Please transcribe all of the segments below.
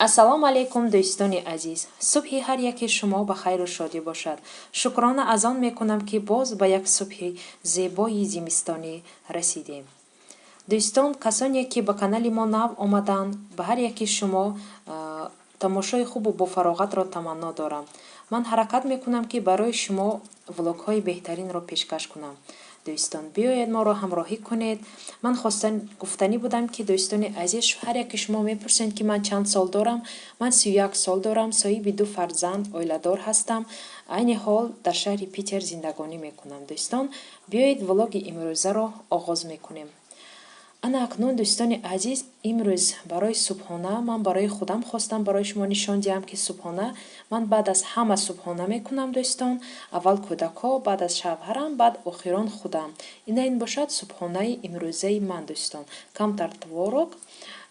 Ассалому алайкум, дӯстони азиз. Субҳи ҳар яке шумо ба хайру шодӣ бошад. Шукрона аз он мекунам, ки боз ба як субҳи зебои зимистонӣ расидем. Дӯстон, касоне ки ба канали мо нав омаданд, ба ҳар яки шумо тамошои хубу бофароғатро таманно дорам. Ман ҳаракат мекунам, ки барои шумо влогҳои беҳтаринро пешкаш кунам. Дӯстон, биёед моро ҳамроҳӣ кунед. Ман гуфтанӣ будам, ки дӯстони азиз, ҳар яке шумо мепурсед, ки ман чанд сол дорам. Ман 31 сол дорам, соҳиби ду фарзанд, оиладор ҳастам. Айни ҳол дар шаҳри Питер зиндагонӣ мекунам. Дӯстон, биёед влоги имрӯзаро оғоз мекунем. Ана акнун, дӯстони азиз, имрӯз барои субҳона ман барои худам хостам барои шумо нишон диҳам, ки субҳона ман баъд аз ҳама субҳона мекунам, дӯстон. Аввал кӯдакҳо, баъд аз шавҳарам, баъд охирон худам. Ина ин бошад субҳонаи имрӯзаи ман, дӯстон. Камтар творог,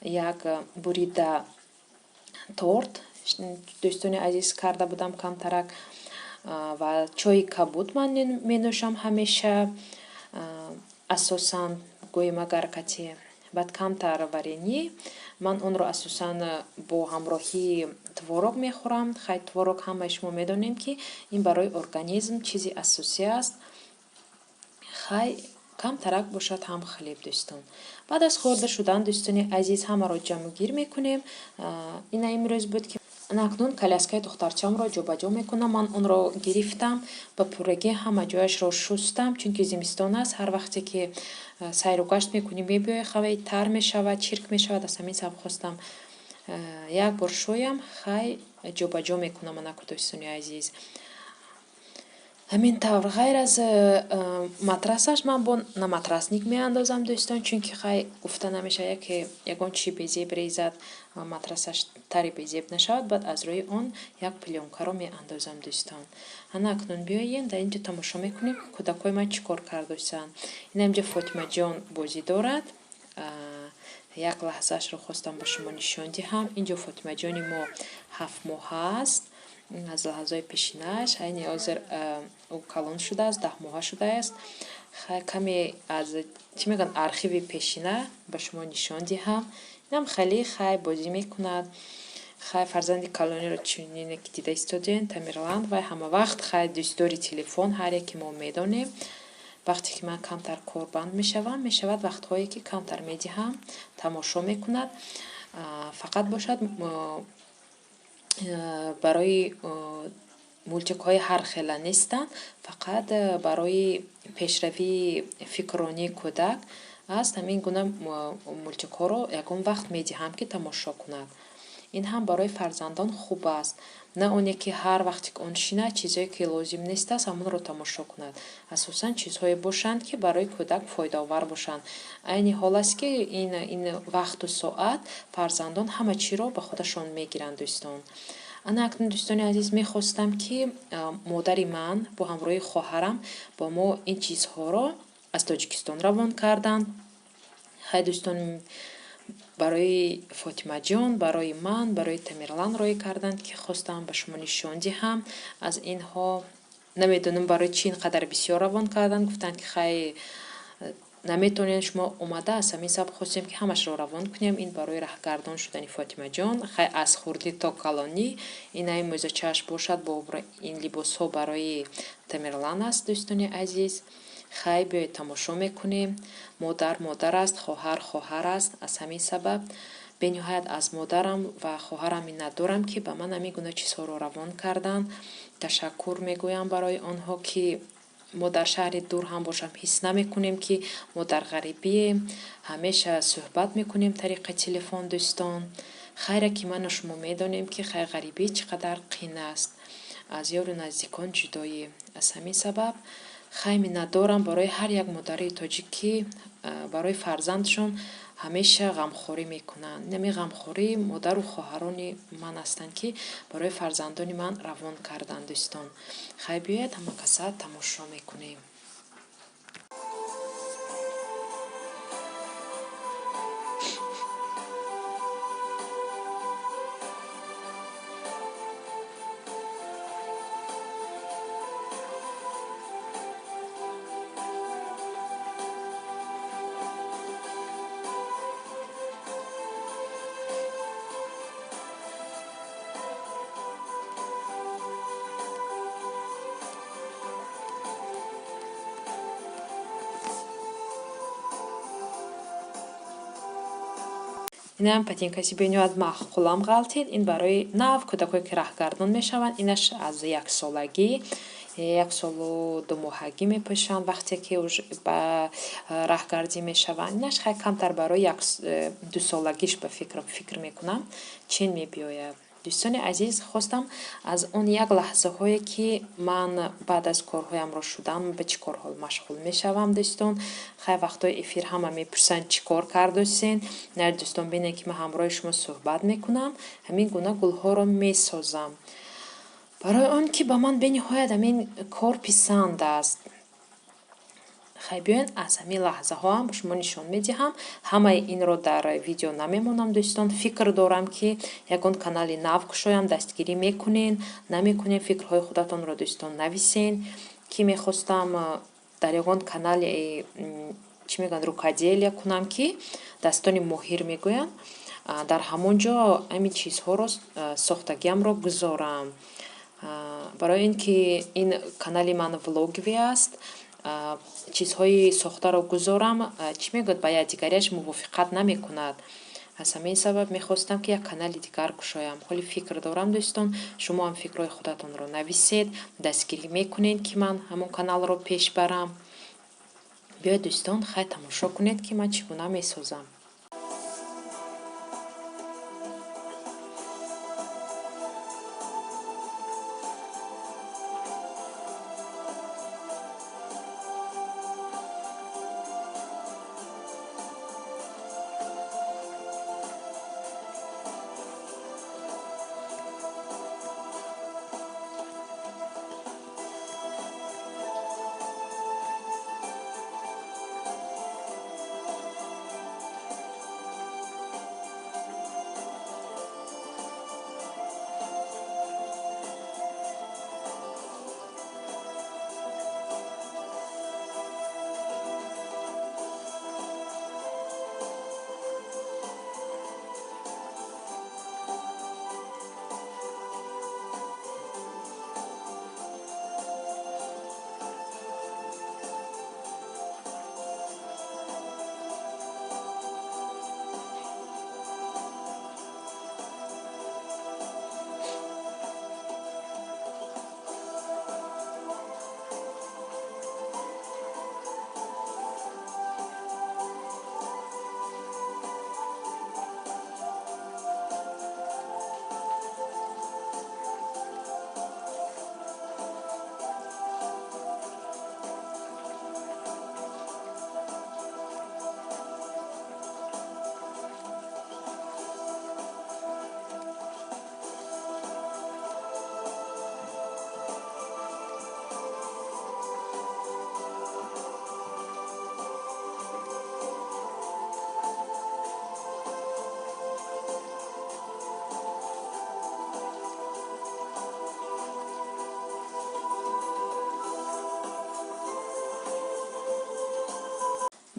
як бурида торт, дӯстони азиз, карда будам камтарак, ва чойи кабуд ман менӯшам ҳамеша, асосан гӯем агар кати, баъд камтар варенье. Ман онро асосан бо ҳамроҳии творог мехӯрам. Хай, творог ҳамаи шумо медонем, ки ин барои организм чизи асосӣ аст. Хай, камтарак бошад ҳам хлеб, дӯстон. Баъд аз хӯрда шудан, дӯстони азиз, ҳамаро ҷамъгир мекунем. Ина имрӯз буд, ки акнун коляскаи духтарчамро ҷобаҷо мекунам. Ман онро гирифтам, ба пуррагӣ ҳама ҷояшро шустам, чунки зимистон аст. Ҳар вақте ки сайру гашт мекунӣ, мебиёй, хавай тар мешавад, чирк мешавад. Аз ҳамин сабаб хостам як бор шӯям. Хай, ҷобаҷо мекунам, анаку, дӯстони азиз. Ҳамин тавр, ғайр аз матрасаш ман бо наматрасник меандозам, дӯстон, чунки хай гуфта намешавад, яке ягон чи безеб резад, матрасаш тари безеб нашавад. Баъд аз рӯи он як плёнкаро меандозам, дӯстон. Ана акнун биёем дар инҷо тамошо мекунем, кӯдакҳои ман чӣ кор кардосанд. Ина инҷо Фотимаҷон бозӣ дорад. Як лаҳзаашро хостам ба шумо нишон диҳам. Инҷо Фотимаҷони мо 7 моҳа аст. Аз лаҳзаҳои пешинааш, айни ҳозир ӯ калон шудааст, 10 моҳа шудааст. Хай, каме аз чӣ мегӯянд, архиви пешина ба шумо нишон диҳам. Инам хеле хай бозӣ мекунад. Хай, фарзанди калониро чунине ки дида истодем, Тамерлан, вай ҳама вақт хай дӯстдори телефон, ҳар яке мо медонем. Вақте ки ман камтар корбанд мешавам, мешавад вақтҳое ки камтар медиҳам, тамошо мекунад. Фақат бошад барои мултикҳои ҳар хела нестанд, фақат барои пешравии фикрронии кӯдак аст. Ҳамин гуна мултикҳоро ягон вақт медиҳам, ки тамошо кунад. Ин ҳам барои фарзандон хуб аст. На оне ки ҳар вақте ки он шинад, чизое ки лозим нест аст, ҳамонро тамошо кунад. Асосан чизҳое бошанд, ки барои кӯдак фоидаовар бошанд. Айни ҳол аст, ки ин вақту соат фарзандон ҳама чиро ба худашон мегиранд, дӯстон. Ана акнун, дӯстони азиз, мехостам, ки модари ман бо ҳамроҳи хоҳарам бо мо ин чизҳоро аз Тоҷикистон равон карданд. Хай, дӯстон, барои Фотимаҷон, барои ман, барои Тамерлан роӣ карданд, ки хостам ба шумо нишон диҳам. Аз инҳо намедонам барои чӣ ин қадар бисёр равон карданд. Гуфтанд, ки хай наметавонед шумо омада, аз ҳамин сабаб хостем, ки ҳамашро равон кунем. Ин барои раҳгардон шудани Фотимаҷон, хай аз хурдӣ то калонӣ. Инаи мӯзачааш бошад, бо ин либосҳо барои Тамерлан аст, дӯстони азиз. Хай, биёед тамошо мекунем. Модар модар аст, хоҳар хоҳар аст. Аз ҳамин сабаб бениҳоят аз модарам ва хоҳарам миннатдорам, ки ба ман ҳамин гуна чизҳоро равон карданд. Ташаккур мегӯям барои онҳо, ки мо дар шаҳри дур ҳам бошам, ҳис намекунем, ки мо дар ғарибием. Ҳамеша суҳбат мекунем тариқи телефон, дӯстон. Хайре ки ману шумо медонем, ки хай ғарибӣ чӣ қадар қин аст, аз ёру наздикон ҷудоӣ. Аз ҳамин сабаб хай миннатдорам барои ҳар як модари тоҷик, ки барои фарзандшон ҳамеша ғамхорӣ мекунанд. Ҳамин ғамхории модару хоҳарони ман ҳастанд, ки барои фарзандони ман равон карданд, дӯстон. Хай, биёед ҳама каса тамошо мекунем. Инам ботинкаси бениҳоят маъқулам ғалтид. Ин барои нав кӯдакое, ки раҳгардон мешаванд. Инаш аз яксолагӣ, 1 солу 2 моҳагӣ мепӯшанд, вақте ки ба раҳгардӣ мешаванд. Инаш хай камтар барои 2 солагиш ба фикр мекунам, чин мебиёяд. Дӯстони азиз, хостам аз он як лаҳзаҳое, ки ман баъд аз корҳоямро шудам, ба чӣ корҳо машғул мешавам. Дӯстон, хай, вақтҳои эфир ҳама мепурсанд, чӣ кор кардосен. На, дӯстон, бинед, ки ман ҳамроҳи шумо суҳбат мекунам, ҳамин гуна гулҳоро месозам, барои он ки ба ман бениҳоят ҳамин кор писанд аст. Хай, биёед, аз ҳамин лаҳзаҳоам ба шумо нишон медиҳам. Ҳамаи инро дар видео намемонам, дӯстон. Фикр дорам, ки ягон канали нав кушоям. Дастгирӣ мекунен, намекунен? Фикрҳои худатонро, дӯстон, нависен, ки мехостам дар ягон канали, чӣ мегӯянд, рукоделия кунам, ки дастони моҳир мегӯянд, дар ҳамон ҷо ҳамин чизҳоро сохтагиамро гузорам. Барои ин ки ин канали ман влоговый аст, чизҳои сохтаро гузорам, чӣ мегӯяд, ба якдигарияш мувофиқат намекунад. Аз ҳамин сабаб мехостам, ки як канали дигар кушоям. Ҳоли фикр дорам, дӯстон. Шумо ҳам фикрҳои худатонро нависед. Дастгирӣ мекунед, ки ман ҳамон каналро пеш барам? Биёед, дӯстон, хай, тамошо кунед, ки ман чӣ гуна месозам.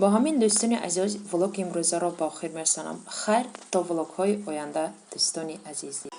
Бо ҳамин, дӯстони азиз, влоги имрӯзаро ба охир мерасонам. Хайр, то влогҳои оянда, дӯстони азиз.